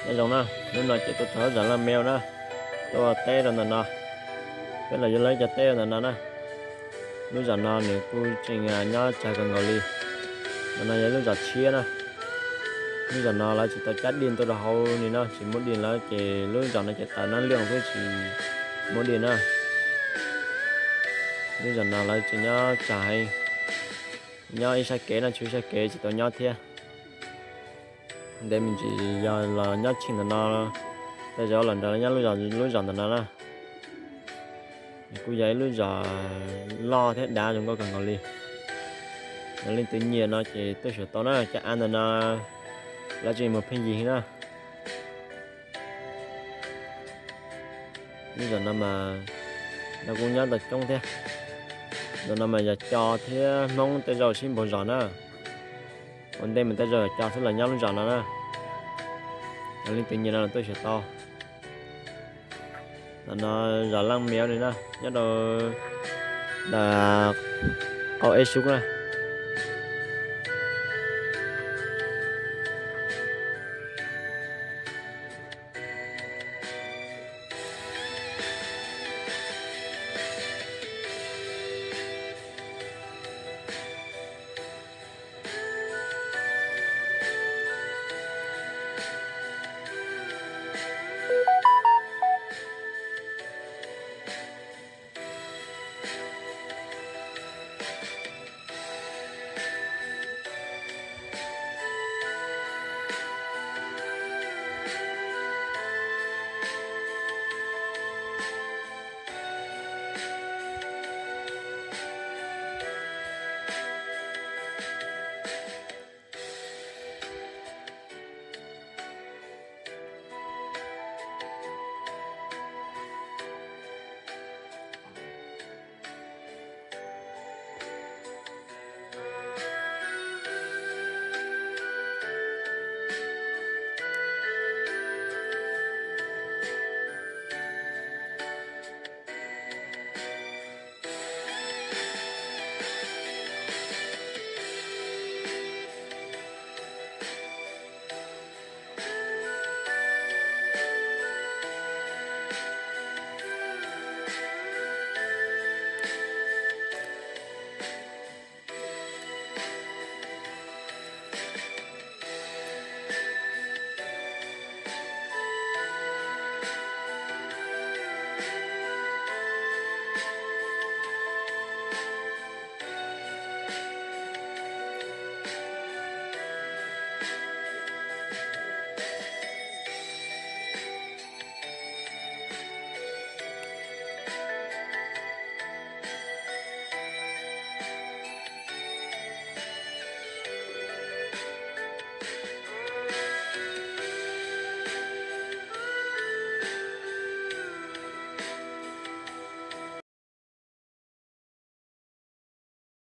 Nyob zoo na, hnub no ces tuaj rau lub zos Laj Mev na, tuaj teb rau ntawm no. Peb los yuav lawv cov teb rau ntawm no na. Lub zos no nws kuj tseem nyob tsawg kawg nkaus li. Ntawm no yog lub zos tshiab na. Lub zos no lawv tsis tau cab dej tuaj rau hauv li na, tsis muaj dej lawm ces lub zos no ces tawm nab lwj xwb tsis muaj dej na. Lub zos no lawv tseem nyob tsawg heev, nyob ib sab kev no, tshuav ib sab kev tsis tau nyob thiab. Ntev me ntsis yog los nyob tsheej ntawm no, tej zaum los nrog lawv nyob lub zos ntawm no na. Nws kuj yog ib lub zos loj thiab dav zoo nkauj kawg nkaus li. Yog leej twg nyiam no ces tuaj xyuas tau na, cov av ntawm no lawv tseem mus pheej yig na. Lub zos no mas lawv kuj nyob tau coob thiab. Ntawm no mas yog Co thiab Hmoob tej zaum sib npaug zos na. Ua ntej mas tej zaum yog Co xwb los nyob lub zos no na. Yog leej twg nyiam no los tuaj xyuas tau. Ntawm no zos Laj Mev li na, nyob rau qau Eb Sub na.